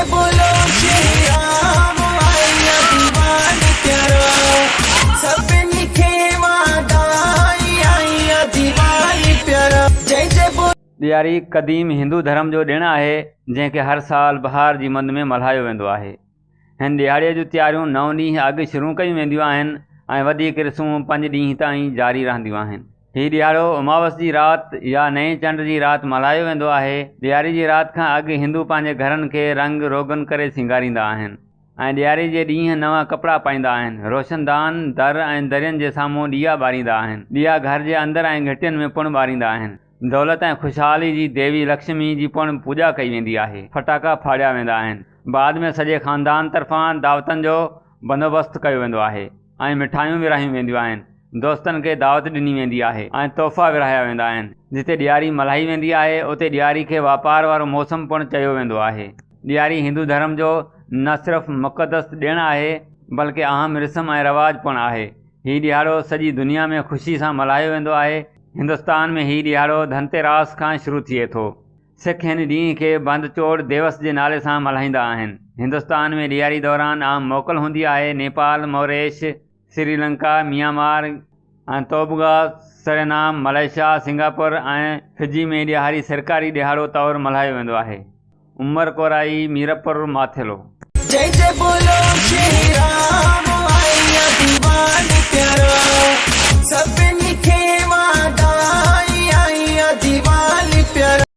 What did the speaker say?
جئي بولو شري رام آئي آ ديوالي پيارا سڀني کي واڌائي آئي آ ديوالي پيارا جئي جئي بولو. ڏياري قديم هندو ڌرم جو ڏڻ آهي، جنهن کي هر سال بهار جي مند ۾ ملهايو ويندو آهي. هن ڏهاڙي جون تياريون نو ڏينهن اڳ شروع ڪيون وينديون آهن ۽ وڌيڪ رسمون پنج ڏينهن تائين جاري رهنديون آهن. هي ڏهاڙو اماوس جي رات يا نئين چنڊ جي رات ملهايو ويندو آهي. ڏياري جي رات کان اڳ هندو پنهنجي گهرن کي رنگ روغن ڪري سينگاريندا آهن ۽ ڏياري جي ڏينهن نوان ڪپڙا پائيندا آهن. روشن دان، در ۽ درين جي سامهون ڏيئا ٻاريندا آهن. ڏيئا گهر جي اندر ۽ گهٽين ۾ پڻ ٻاريندا آهن. دولت ۽ خوشحالي جي ديوي لڪشمي جي پڻ پوڄا ڪئي ويندي آهي. ڦٽاڪا ڦاڙيا ويندا آهن. بعد ۾ سڄي خاندان طرفان دعوتن جو بندوبست ڪيو ويندو آهي ۽ مٺايون ورهايون وينديون آهن. دوستن کي دعوت ڏني ويندي آهي ۽ تحفا ورهايا ويندا آهن. جتي ڏياري ملهائي ويندي آهي، اتي ڏياري کي واپار وارو موسم پڻ چيو ويندو آهي. ڏياري هندو ڌرم جو نه صرف مقدس ڏڻ آهي، بلڪه اهم رسم ۽ رواج پڻ آهي. هي ڏهاڙو سڄي دنيا ۾ خوشي سان ملهايو ويندو آهي. هندستان ۾ هي ڏهاڙو ڌنتيراس کان شروع ٿئي ٿو. سک هن ڏينهن کي بند چوڙ ديوس جي نالي سان ملهائيندا آهن. هندستان ۾ ڏياري دوران عام موڪل هوندي آهي. Nepal, Mauritius, Sri Lanka, Myanmar ۽ Tobago, Suriname, Malaysia, Singapore ۽ Fiji ۾ ڏهاري سرڪاري ڏهاڙو طور ملهايو ويندو آهي. عمر ڪورائي، ميرپور ماٿيلو. جئي جئي بولو شري رام آئي آ ديوالي پيارا سڀني کي.